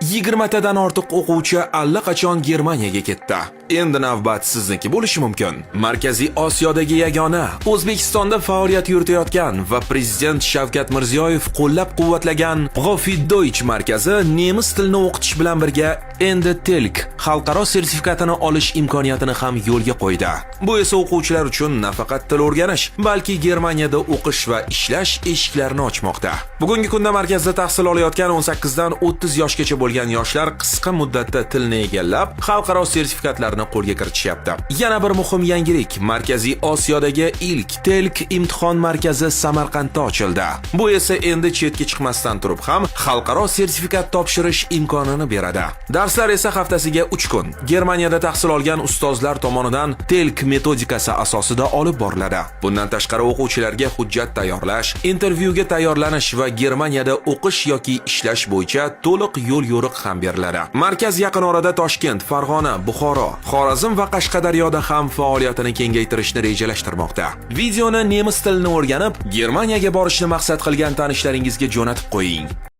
20 tadan ortiq o'quvchi allaqachon Germaniyaga ketdi. Endi navbat sizniki bo'lishi mumkin. Markaziy Osiyodagi yagona, O'zbekistonda faoliyat yuritayotgan va prezident Shavkat Mirziyoyev qo'llab-quvvatlagan Profi Deutsch markazi nemis tilini o'qitish bilan birga endi TELK xalqaro sertifikatini olish imkoniyatini ham yo'lga qo'ydi. Bu esa o'quvchilar uchun nafaqat til o'rganish, balki Germaniyada o'qish va ishlash eshiklarini ochmoqda. Bugungi kunda markazda tahsil olayotgan 18 dan 30 yoshgacha bo'lgan yoshlar qisqa muddatda tilni egallab, xalqaro sertifikatlarni qo'lga kiritishyapti. Yana bir muhim yangilik: Markaziy Osiyodagi ilk TELK imtihon markazi Samarqandda ochildi. Bu esa endi chetga chiqmasdan turib ham xalqaro sertifikat topshirish imkonini beradi. Darslar esa haftasiga 3 kun Germaniyada tahsil olgan ustozlar tomonidan TELK metodikasi asosida olib boriladi. Bundan tashqari, o'quvchilarga hujjat tayyorlash, intervyuga tayyorlanish va Germaniyada o'qish yoki ishlash bo'yicha to'liq yo'l yo'riq ham beriladi. Markaz yaqin orada Toshkent, Farg'ona, Buxoro, Xorazm va Qashqadaryoda ham faoliyatini kengaytirishni rejalashtirmoqda. Videoni nemis tilini o'rganib, Germaniyaga borishni maqsad qilgan tanishlaringizga jo'natib qo'ying.